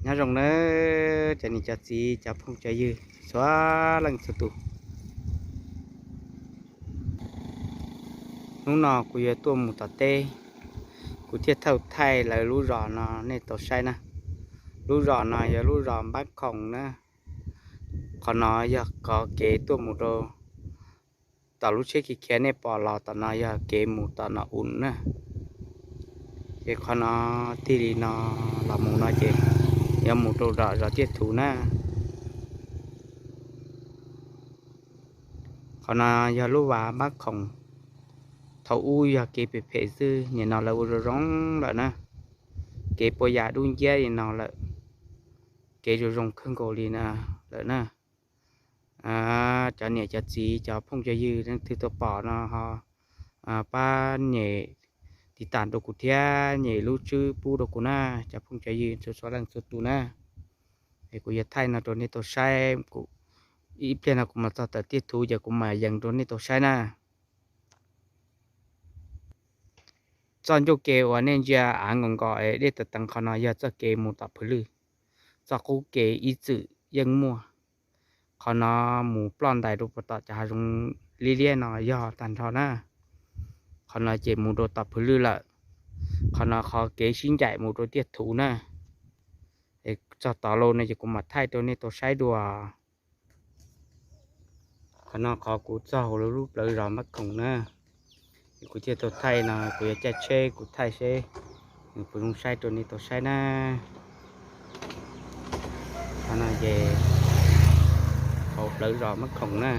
Nyob zoo nawb cov niam cov txiv cov phooj cov ywg txhua leej txhua tus. Hnub no kuv yuav tuaj mus tom teb, kuv thiaj thauj thaij lawv lub zos no nej tau saib na. Lub zos no yog lub zos Npab Khoom na. Qhov no yog qhov kev tuaj mus rau tom lub tsheb khiav khiav nej pom los tom no yog kev mus tom Nom Us na. Ces qhov no tig li no los mus no ces yuav mus rau zos Tiaj Thuv na. Qhov no yog lub vas Npab Khoom. Thaum ub yog kev phem phem xwb, nim no lawv ua zoo zoo lawm na. Kev puas yam dub nciab li no lawm, kev zoo zoo kawg nkaus li no lawm na. Cov niam cov txiv cov phooj cov ywg leej twg tau pom no ho pab nyem tiv tam rau kuv thiab nyem lub tswb pub rau kuv na, cov phooj cov ywg txhua txhua leej txhua tus na. Es kuv yuav thaij no rau nej tau saib, ib pliag no kuv mam txog tom Tiaj Thuv ces kuv mam yees rau nej tau saib na. Txoj ncauj ke uas nej ntsia av nkos nkos es dej teev teev qhov no yog txoj kev mus tom Phwv Lwj. Txoj qub kev ib txwm yeej muaj. Qhov no mus ploj ntais rau puag tom cov hav zoov liab liab no yog tag nrho na. Qhov no ces mus rau tom Phwv Lwj lawm. Qhov no qhov kev sib ncaim mus rau Tiaj Thuv na. Es txog tod lawm no ces kuv mam thaij rau nej tau saib dua. Qhov no qhov kuv txog hauv lub plawv zos Npab Khoom na. Kuv thiaj tau thaij no, kuv yuav caij tsheb kuv thaij seb nws puas zoo saib rau nej tau saib na. Qhov no ces hauv plawv zos Npab Khoom na.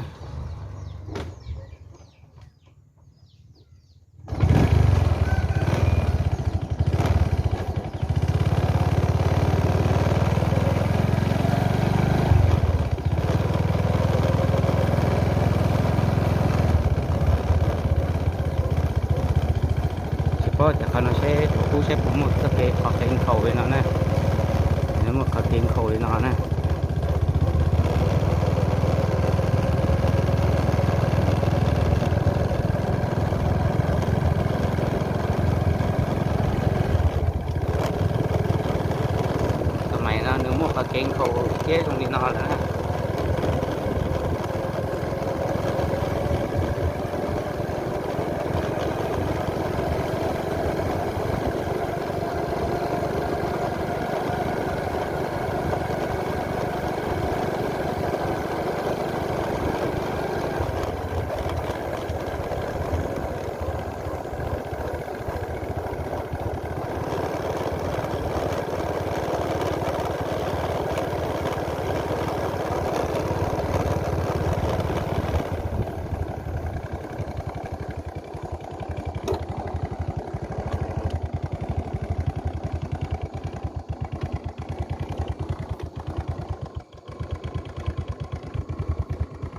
Tsis paub tias qhov no seb thaum ub seb puas muaj txoj kev qhov kev nkhaus li no na. Muaj qhov kev nkhaus li no na. Tam sim no nws muaj qhov kev nkhaus thiab zoo li no lawm na.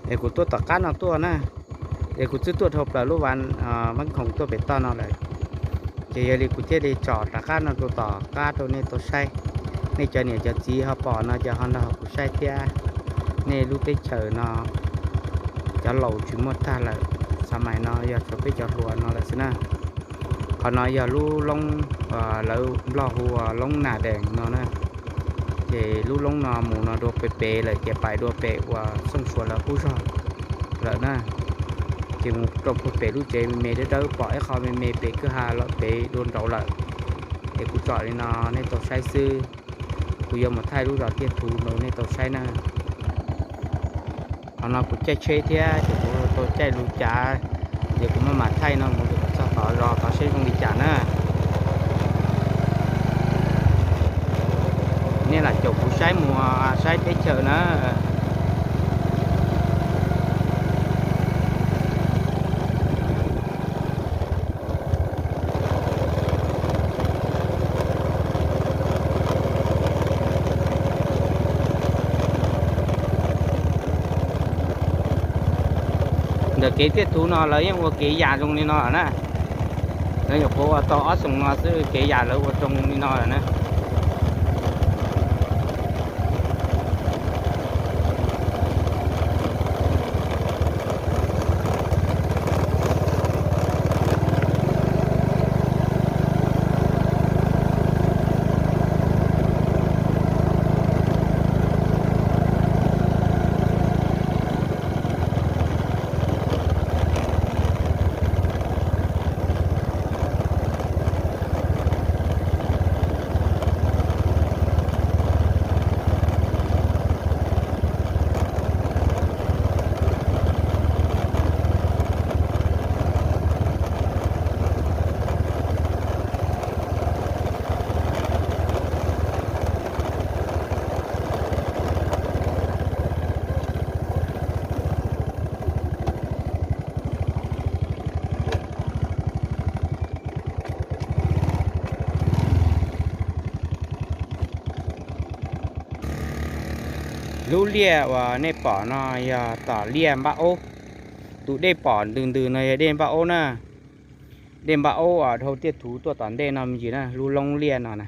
Es kuv tuaj tom qab no tuaj na, es kuv twb tuaj dhau plaws lub vas Npab Khoom tuaj pem toj no lawm. Ces yog li kuv thiaj li tsom rov qab no rau tom qab rau nej tau saib. Nej cov niam cov txiv ho pom no ces ho nrog kuv saib thiab. Nej lub teb chaws no cov laus tsis muaj tag lawm, xav mais no yog tshuav peb cov hluas no lawm xwb na. Qhov no yog lub loob, lawv Nplog hu ua loob Nas Dees no na. Ces lub loob no mus no dua pem pem lawm ces pais dua pem uas Xooj Suav lawv qub zog lawm na. Ces mus rau puag pem lub tsev me me dawb dawb pom ib qho me me pem kwj ha los pem dua nraud lawm. Es kuv tsom li no nej tau saib xwb. Kuv yuav mus thaij lub zos Tiaj Thuv rau nej tau saib na. Qhov no kuv caij tsheb thiab ces kuv tau caij lub cav, ces kuv maj mam thaij no mus kom txog tom zos tod seb zoo li cas na. Nej lam caum kuv saib mus saib teb chaws na. Ntawm kev Tiaj Thuv no lawv yeej ua kev yam zoo li no na. Lawv nyuam qhuav ua tau ob xyoos no xwb kev yam lawv ua zoo li no lawm na. Lub liaj uas nej pom no yog tom liaj npab aub. Tus dej pom ntws ntws no yog dej npab aub na. Dej npab aub uas dhau Tiaj Thuv tuaj tom ntej no me ntsis na, lub loob liaj no na.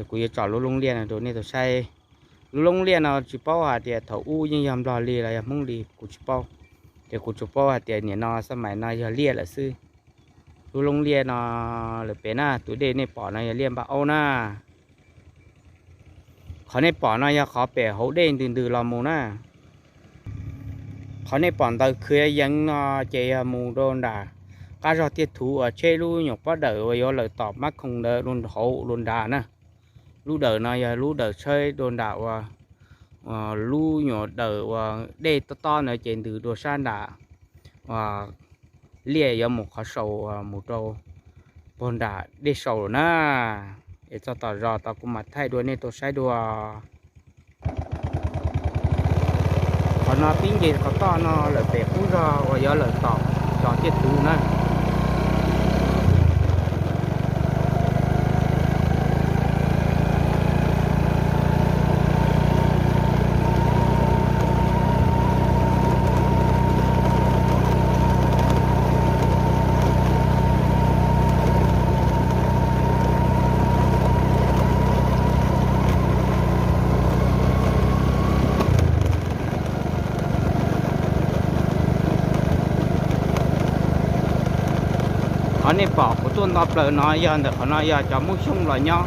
Kuv yuav tsom lub loob liaj no rau nej tau saib. Lub loob liaj no tsis paub hais tias thaum ub yeej yog Nplog li los yog Hmoob li kuv tsis paub. Ces kuv tsuas paub hais tias nim no xab mais no yog liaj lawm xwb. Lub loob liaj no lawm pem na, tus dej nej pom no yog liaj npab aub na. Qhov nej pom no yog qhov pem hauv dej ntws ntws los mus na. Qhov nej pom ntawd khwv yeev no ces yog mus rau nram qab zog Tiaj Thuv uas tsheb lub nyuam pob dawm uas yuav lawm tom Mab Khoom ntawd hauv dua nrad na. Lub dawm no yog lub dawm tsheb dua nram uas lub nyuam dawm uas dej tob tob ntawd ces ntws dua sab nram uas liaj yuav mus qhov saud mus rau puag nram dej saud lawm na. Es txog tom zos tod kuv mam thaij dua nej tau saib dua. Qhov no pib nce qhov toj no lawm pem qub zog uas yuav lawm tom zos Tiaj Thuv na. Qhov nej pom kuv tuaj nto plaws no yog ntawm qhov no yog cov Hmoob Xyooj los nyob.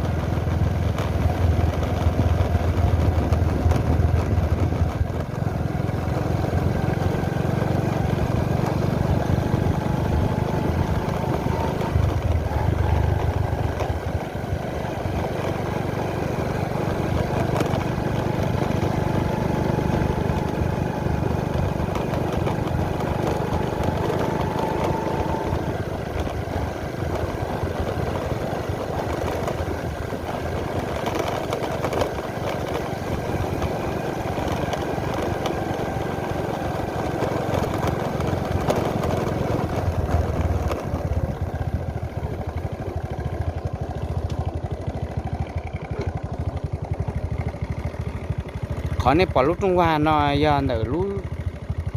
Qhov nej pom lub rooj vag no yog ntawm lub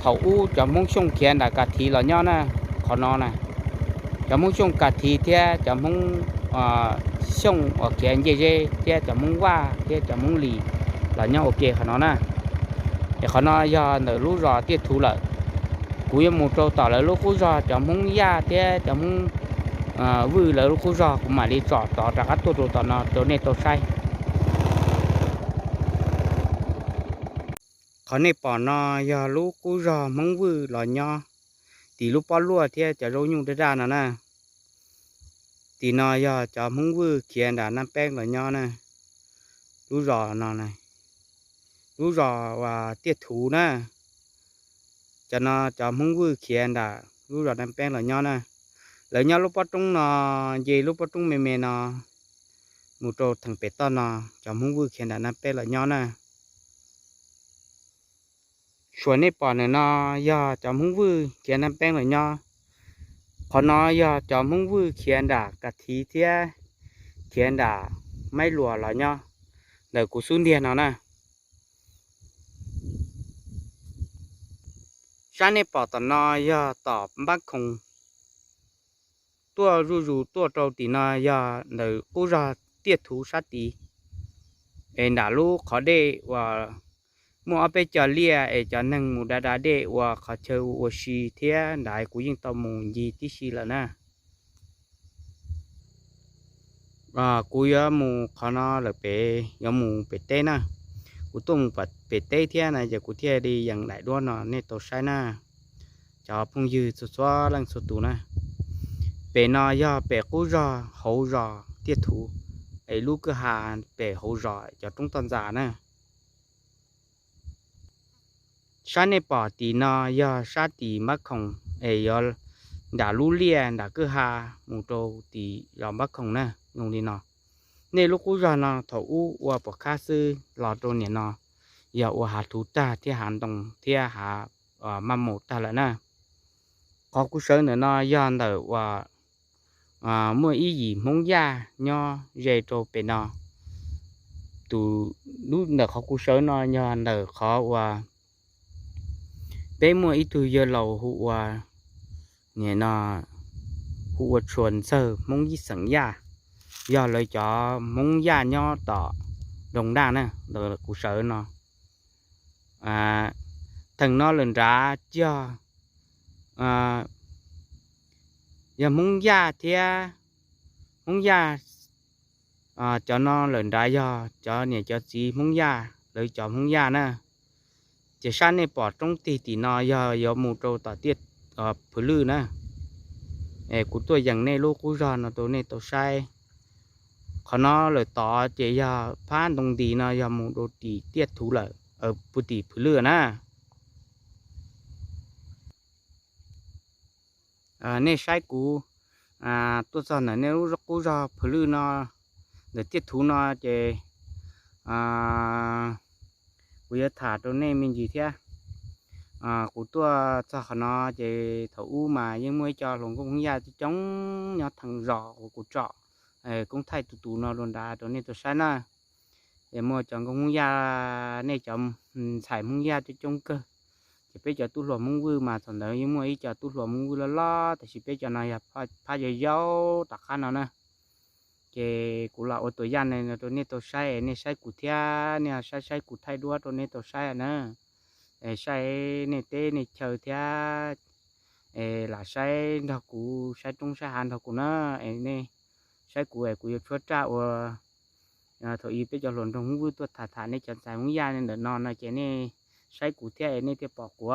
thaum ub cov Hmoob Xyooj khiav nram Kas Thiv los nyob na. Qhov no na, cov Hmoob Xyooj Kas Thiv thiab cov Hmoob Xyooj uas khiav ncej zeb thiab cov Hmoob Vaj thiab cov Hmoob Lis los nyob ua ke qhov no na. Es qhov no yog ntawm lub zos Tiaj Thuv lawm. Kuv yuav mus rau tom lawv lub qub zog cov Hmoob Yaj thiab cov Hmoob Vwj lawv lub qub zog, kuv mam li tsom tod rov qab tuaj rau tom no rau nej tau saib. Qhov nej pom no yog lub qub zog Hmoob Vwj los nyob, tim lub pob luaj thiab cov zaub nyuj daj daj no na. Tim no yog cov Hmoob Vwj khiav nram Naj Peeb los nyob na. Lub zos no, lub zos uas Tiaj Thuv na. Cov no cov Hmoob Vwj khiav nram lub zos Naj Peeb los nyob na. Lawv nyob lub pob roob no, nce lub pob roob me me no mus rau theem pem toj no, cov Hmoob Vwj khiav nram Naj Peeb los nyob na. Suas nej pom ntawm no yog cov Hmoob Vwj khiav Naj Peeb los nyob. Qhov no yog cov Hmoob Vwj khiav nram Kas Thiv thiab khiav nram Maib Luas los nyob ntawm kuv xub ntiag no na. Sab nej pom tom no yog tom Npab Khoom. Tuaj zuj zus tuaj rau tim no yog ntawm qub zog Tiaj Thuv sab tid. Es nram lub qhov dej uas muaj ob peb cov liaj es cov neeg mus da da dej ua qhov chaw ua si thiab nrad kuv yeej tau mus ncig tib si lawm na. Kuv yuav mus qhov no lawm pem, yuav mus pem teb na. Kuv tuaj mus pem teb thiab na ces kuv thiaj li yees daim duab no nej tau saib na. Cov phooj ywg txhua txhua leej txhua tus na, pem no yog pem qub zog hauv zos Tiaj Thuv, es lub kwj ha pem hauv zos cov roob toj ntxas na. Sab nej pom tim no yog sab tim Npab Khoom, es yuav nram lub liaj nram kwj ha mus rau tim zos Npab Khoom na, zoo li no. Nej lub qub zog no thaum ub ua pom khab xwb los rau nim no yog ua hav thuv tag thiab hav ntoo thiab hav maj maus tag lawm na. Qhov kuv sawv ntawm no yog ntawm uas muaj ib yim Hmoob Yaj nyob ze rau pem no. tus, lub ntawm qhov kuv sawv no yog ntawm qhov uas peb muaj ib tug yawg laus hu ua, nim no hu ua Tshua Ntxawg Hmoob Yij xeem Yaj, yog lawv cov Hmoob Yaj nyob tom Doog Daj na, ntawm kuv sawv no. Theem no lawm nrad yog, yog Hmoob Yaj thiab, Hmoob Yaj, cov no lawm nrad yog cov niam cov txiv Hmoob Yaj, lawv cov Hmoob Yaj na. Ces sab nej pom roob tig tim no yog yuav mus rau tom tiaj Phwv Lwj na. Es kuv tuaj yees nej lub qub zog no rau nej tau saib. Qhov no lawm tod ces yog phab ntoo nti no yog mus rau tim tiaj Thuv lawm, pug tim Phwv Lwj na. Nej saib kuv tuaj txog ntawm nej lub qub zog Phwv Lwj no, ntawm tiaj Thuv no ces kuv yuav tham rau nej me ntsis thiab. Kuv tuaj txog qhov no ces thaum ub mas yeej muaj ib co hluas nkauj Hmoob Yaj coob coob nyob theem zos uas kuv tsom koob thaij tus tus no rau nrad rau nej tau saib na. Es muaj cov nkauj Hmoob Yaj, nej cov ntxhais Hmoob Yaj coob coob kawg. Ces peb cov tub hluas Hmoob Vwj mas thaum ntawd yeej muaj ib co tub hluas Hmoob Vwj loj loj, tab sis peb cov no yog phab yau yau tom qab no na. Ces kuv los ua tus yaj no rau nej tau saib, nej saib kuv thiab, nej saib saib kuv thaij duab rau nej tau saib na. Es saib nej teb nej chaw thiab, es lam saib nrog kuv, saib roob saib hav nrog kuv na. Es nej saib kuv es kuv yuav tshuab raj ua thaum ub peb cov hluas nraug Hmoob Vwj tuaj tham tham nej cov ntxhais Hmoob Yaj ntawm no no ces nej saib kuv thiab es nej thiaj pom kuv.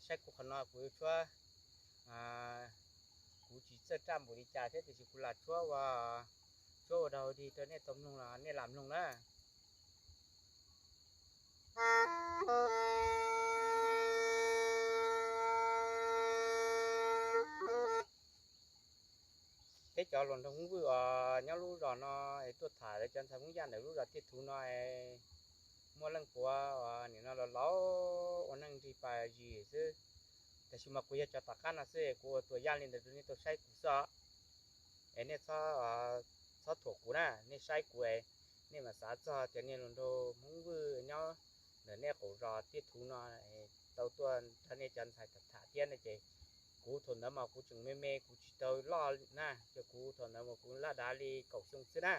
Saib kuv qhov no kuv yuav tshuab, kuv tsis txawj raj npaum li cas thiab tiam sis kuv lam tshuab ua, tshuab ua dog dig rau nej tau mloog los nej lam mloog na. Peb cov hluas nraug Hmoob Vwj os nyob lub zos no es tuaj tham lawv cov ntxhais Hmoob Yaj ntawm lub zos Tiaj Thuv no es muaj leej puav uas nim no los laus ua neej nrig pas zis xwb. Tab sis mas kuv yog cov tom qab no xwb, kuv ua tus yaj li ntawd rau nej tau saib kuv xwb. Es nej txhob thuam kuv na, nej saib kuv es nej mam xav txog cov niag hluas nraug Hmoob Vwj nyob ntawm nej qaum zos Tiaj Thuv no tau tuaj nrog nej cov ntxhais tham tham thiab no ces kuv thaum ntawd mas kuv tseem me me kuv tsis tau loj na, ces kuv thaum ntawd mas kuv laj dav li kaum xyoo xwb na.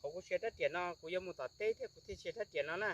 Qhov kuv sia rab riam no kuv yuav mus tom teb thiab kuv thiaj sia rab riam no na.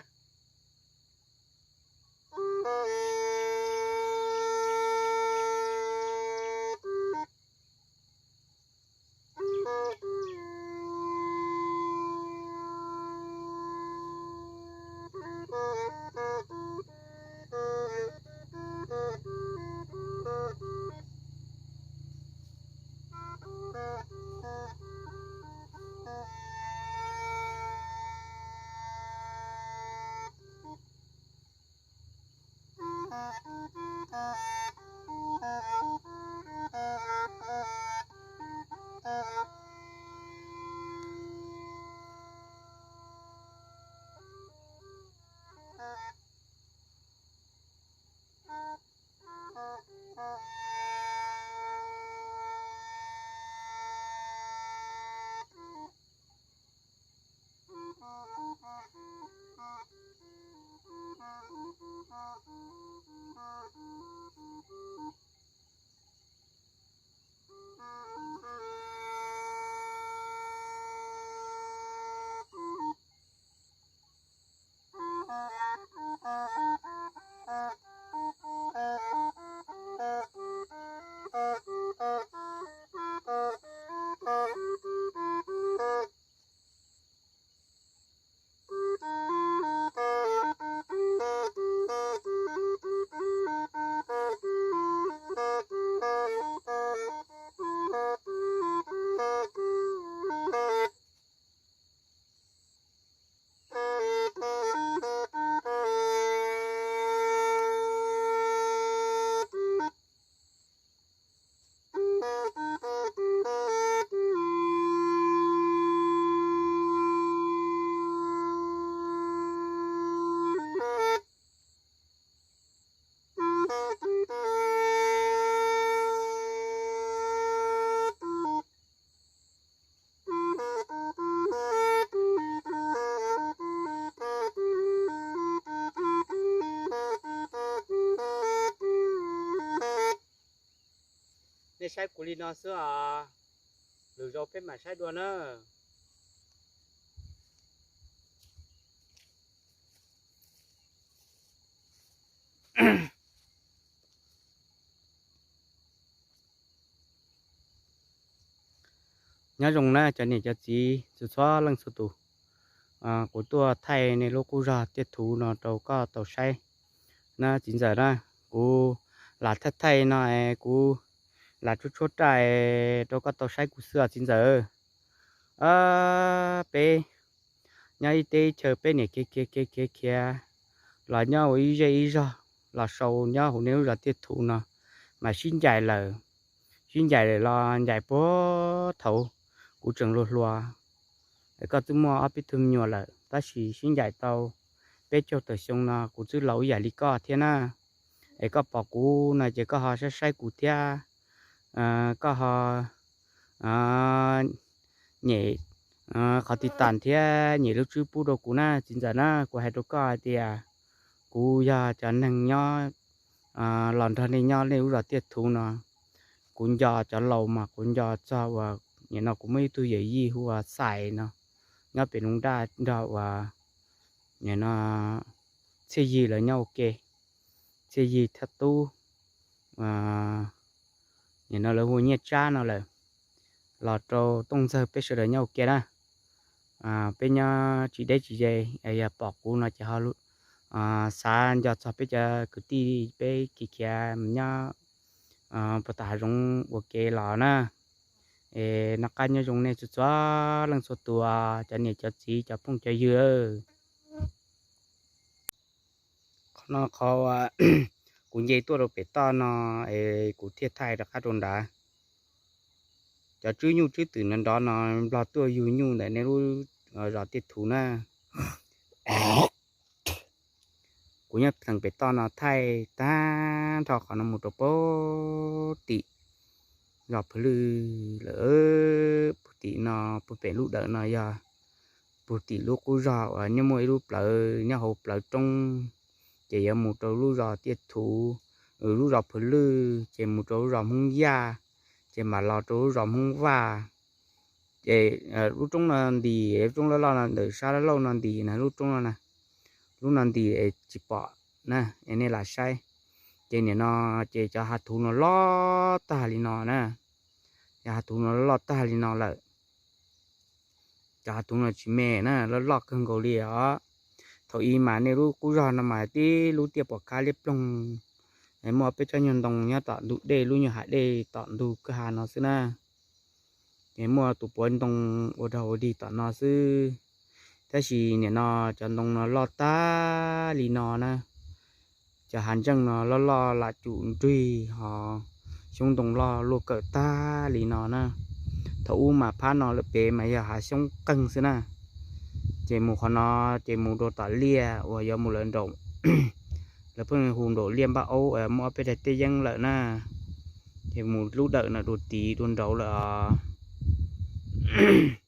Saib kuv li no xwb os, lwm zaus peb mam saib dua na. Nyob zoo na cov niam cov txiv txhua txhua leej txhua tus. Kuv tuaj thaij nej lub qub zog tiaj thuv no rau koj tau saib na txiv ntxawm na. Kuv lam thaij thaij no es kuv lam tshuab tshuab raj rau koj tau saib kuv xwb os txiv ntxawm. Peb nyob ib teb ib chaw peb niam khiav khiav khiav khiav los nyob ua ib zej ib zog los sau nyob hauv nej lub zos tiaj thuv no mas sib ncaim lawm. Sib ncaim lawm los ncaim puag thaum kuv tseem hluas hluas, es koj twb muaj ob peb tug me nyuam lawm tab sis sib ncaim tau peb caug tawm xyoo no kuv twb laus ib yam li koj thiab na. Es koj pom kuv no ces koj ho saib saib kuv thiab, koj ho nyem qhov tiv tas thiab nyem lub tswb pub rau kuv na txiv ntxawm na. Kuv hais rau koj hais tias kuv yog cov neeg nyob los nrog nej nyob nej lub zos tiaj thuv no. Kuv nco cov laus mas kuv nco txog uas nim no kuv muaj ib tug yawm yij hu ua Xais no, nyob pem Looj Daj nrog uas nim no Txhiaj Yig lawv nyob ua ke. Txhiaj Yig thiab Tub, nim no lawv hu ua Nyiaj Tsab no lawm, los rau Tooj Ntxawg peb sawv daws nyob ua ke na. Peb nyob tsis deb tsis ze, yog pom kuv no ces ho xav nco txog peb cov kwv tij peb khiav khiav mus nyob puag tom hav zoov ua ke los na. Es noj qab nyob zoo nej txhua txhua leej txhua tus, cov niam cov txiv cov phooj cov ywg. Qhov no qhov kuv nce tuaj rau pem toj no es kuv thiaj thaij rov qab rau nrad. Cov tswb nyuj tswb twm nrov nrov no nplog tuaj yug nyuj ntawm nej lub zos tiaj thuv na. Kuv nyob theem pem toj no thaij tag nrho qhov no mus rau puag tim zos Phwv Lwj lawm. Puag tim no puag pem lub dawm no yog puag tim lub qub zog uas nyob muaj ib lub plawv nyob hauv plawv roob, ces yuav mus rau lub zos tiaj thuv, lub zos Phwv Lwj ces mus rau lub zos Hmoob Yaj, ces mam los rau lub zos Hmoob Vaj. Ces lub roob no ntis, lub roob loj loj no ntawm sab laj lauj no ntis na, lub roob no na, lub no ntis tsis pom na, es nej lam saib. Ces nim no ces cov hav thuv no loj tag li no na, cov hav thuv no loj tag li no lawm. Cov hav thuv no tsis me na, loj loj kawg nkaus li os. Thaum ub mas nej lub qub zog no mas tib lub tiaj pom khab liab ploog, muaj peb tsob nyuag ntoo nyob tom ntug dej, lub nyuag hav dej tom ntug kwj ha no xwb na. Ces muaj tus puav ntoo ua rag ua dig tom no xwb. Tab sis nim no cov ntoo no loj tag li no na, cov hav ntseej no loj loj lam cum nrig ho xyoob ntoo loj luaj kawm tag li no na. Thaum ub mas phab no lawm pem mas yog hav xyoob qeeg xwb na. Ces mus qhov no, ces mus rau tom liaj uas yuav mus lawm nraum, lawv pheej hu nraum liaj npaj aub muaj ob peb daim teb yeeb lawm na. Ces mus lub dawm no dua tid dua nraud lawm os.